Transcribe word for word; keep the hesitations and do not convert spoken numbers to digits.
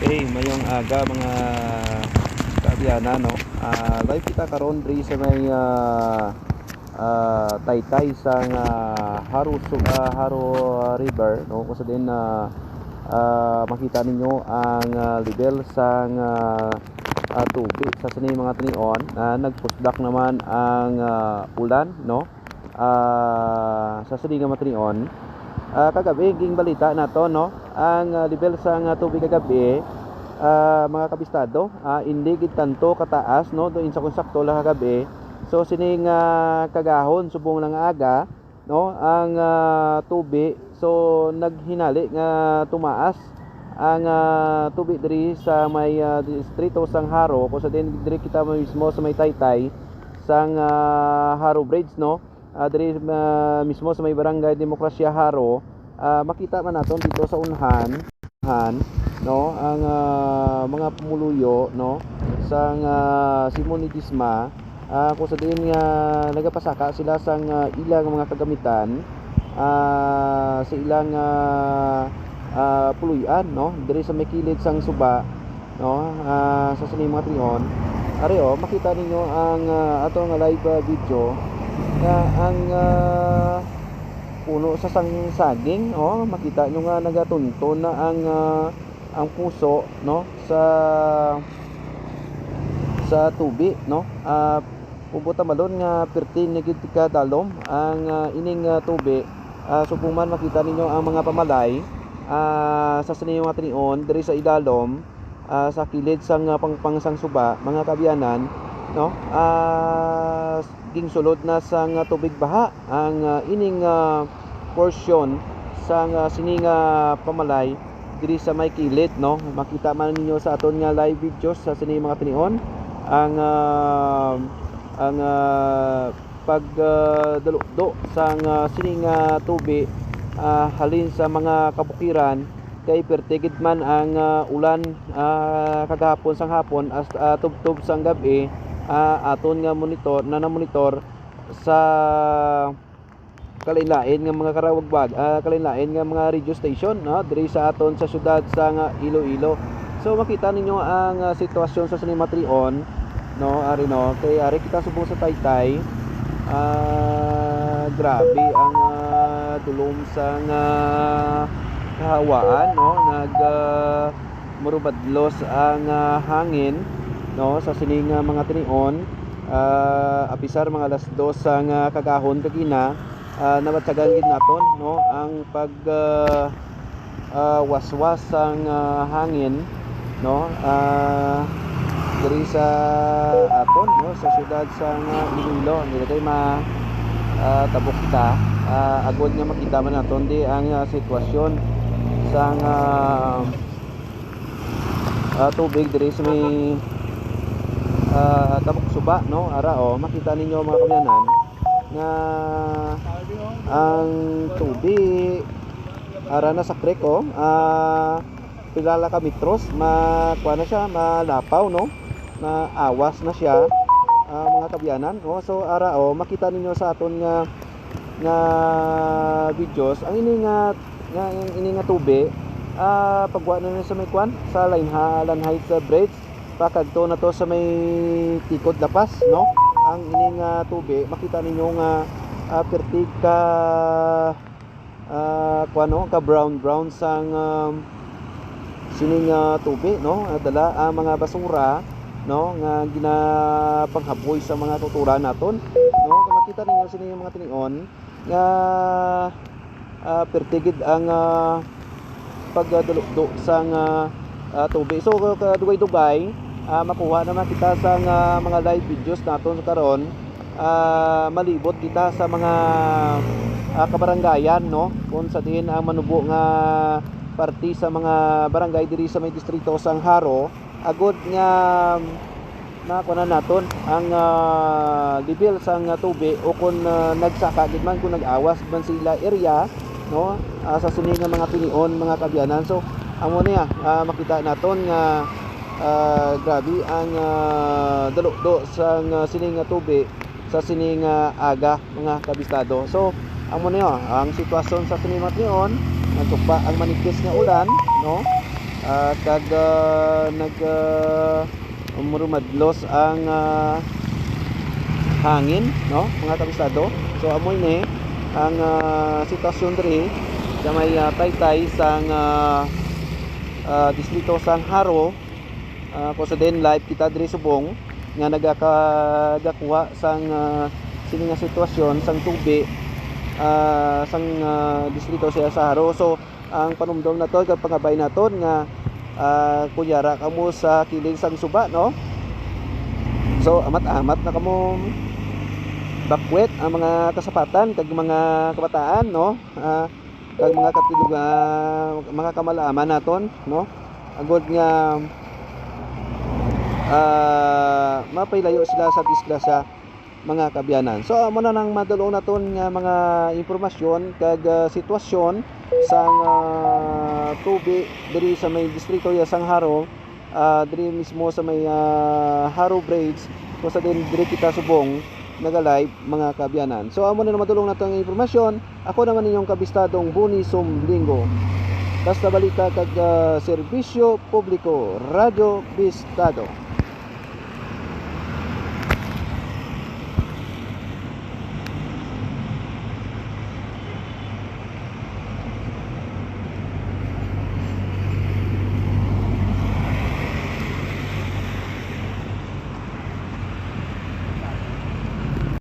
Okay, mayong aga, mga kaabyanan, no? Ah, live kita karon diri sa may, ah, ah, taytay sang, ah, Haro Su-, ah, Haro, ah, River, no? Kung sa din, ah, ah, makita ninyo ang, ah, level sang, ah, ah, tubig sa sini mga tinion na nagpusdak naman ang, ah, ulan, no? Ah, sa sini nga mga tinion, ah, kagabi, ginbalita nato, no? Ang, ah, level sang, ah, tubig kagabi, ah, mga kabistado, ah, hindi gid tanto kataas, no? Doon sa kung sakto lang kagabi. So, sini nga kagahon, subong lang nga aga, no? Ang, ah, tubig, so, naghinali nga tumaas ang, ah, tubig diri sa may, ah, distrito sang Haro, kung sa din diri kita mismo sa may taytay sang, ah, Haro Bridge, no? Ah, diri, ah, mismo sa may Barangay Demokrasya, Haro, ah, makita man naton dito sa unhan, han, no, ang, ah, mga pumuluyo, no, sang, ah, Simon ni Disma, ah, kung sa diin nga nagapasaka sila sang, ah, ilang mga kagamitan, ah, sa ilang, ah, ah, puluy-an, no, diri sa may kilid sang suba, no, ah, sa sini mga tinion. Ari, oh, makita ninyo ang, ah, ato nga live, ah, video nga ang, ah, puno sa sang-, saging, oh, makita nyo nga nagatunton na ang, ah, ang puso, no, sa, sa tubi, no. Ah, pubuta malon nga perti na gid kadalom ang, ah, ining, ah, tubi. Ah, subong man makita ninyo ang mga pamalay, ah, sa sini mga tinion diri sa idalom, ah, sa kilid sang, ah, pangpang sang suba, mga kaabyanan, no? Ah, ginsulod na sang, ah, tubig baha ang, ah, ining, ah, portion sang, ah, sini nga pamalay diri sa may kilid, no? Makita man ninyo sa aton nga live videos sa sini mga tinion ang, ah, ang, ah, pag, ah, daludo sang, ah, sini nga tubi, ah, halin sa mga kabukiran, kay perti gid man ang, ah, ulan, ah, kagahapon sang hapon as, ah, tubtob sang gab-i, ah, aton nga monitor, na namonitor sa kalain-lain nga mga karawagwag, ah, kalain-lain nga mga radio station, no, diri sa aton sa syudad sang, ah, Iloilo. So, makita ninyo ang, ah, sitwasyon sa sini mga tinion, no, ari, no, kay ari kita subong sa taytay. Ah, grabe ang, ah, dulom sang, ah, kahawaan, no, nag, ah, murubadlos ang, ah, hangin, no, sa sini nga mga tinion. Ah, apisar mga alas dos sang, ah, kagahon kagina, ah, nabatyagan gid naton, no, ang pag, ah, ah, waswas sang, ah, hangin, no, ah, diri sa aton, no, sa syudad sang, ah, Iloilo. Dili kay ma, ah, tabok kita, ah, agod nga makita man naton di ang, ah, sitwasyon sang, ah, ah, tubig diri sa may, ah, tabok suba, no? Ara, oh, makita ninyo, mga kaabyanan, nga ang tubig ara na sa creek, oh, ah, pila lang ka metros, ma-, kuha na siya, malapaw, no? Maawas na siya, ah, mga kaabyanan, no? So, ara, oh, makita ninyo sa aton nga nga videos, ang ini nga, nga, ang ini nga tubi, ah, pagwa na ni sa may kwan, sa Lanha-, Lanhay sa bridge, pakadto na to sa may Tikod La Paz, no? Ang ini nga tubi, makita ninyo nga, ah, perti ka, ah, kwan, no? Ka brown, brown sang, um, sining, ah, tubi, no? Ah, dala ang mga basura, no? Nga ginapanghaboy sa mga tuturan naton, no? Kung makita ninyo sini yung mga tinion, nga, ah, perti gid ang, ah, pagdulukdo sang, ah, ah, tubi. So, kadugay-dugay, ah, makuha naman kita sa nga mga live videos naton sa karon. Ah, malibot kita sa mga, ah, kabarangayan, no? Kung sa diin ang manubo nga parte sa mga barangay diri sa may distrito sang Jaro, agod nga makuanan naton ang, ah, level sang, ah, tubi o kon, ah, nagsaka gid man, kon nag-awas man sila area, no, ah, sa sini nga mga tinion, mga kaabyanan. So, amo niya, ah, makita naton nga, ah, grabe ang, ah, dalukdo sang, ah, sini nga tubi sa sini nga aga, mga kabistado. So, amo niya ang sitwasyon sa sini mga tinion, nagtupa ang manipis nga ulan, no? Ah, kag, ah, nag, ah, murumadlos ang, ah, hangin, no, mga kabistado. So, amo ini ang, ah, sitwasyon diri sa may, ah, taytay sang, ah, ah, distrito sang Jaro. Ah, kung sa din live kita diri subong nga nagakagakuha sang, ah, sini nga sitwasyon sang tubi, ah, sang, ah, distrito sa Jaro. So, ang panumdom naton kag pangabay naton nga, ah, kunyara kamo sa kiling sang suba, no? So, amat-amat na kamo bakwet ang mga kasapatan kag mga kabataan, no? Ah, kag mga katilog-, ah, mga kamalaman naton, no? Agod nga, ah, mapahilayo sila sa disgrasya, mga kaabyanan. So, amo na nang madulong naton nga mga impormasyon kag, ah, sitwasyon sang, ah, tubi diri sa may distrito ya sang Jaro, ah, diri mismo sa may, ah, Jaro Bridge, kung sa din diri kita subong naga-live, mga kaabyanan. So, amo na nang madulong naton nga impormasyon. Ako naman inyong kabistadong Boni Sumblingo. Basta balita kag, ah, serbisyo publiko, Radyo Bistado.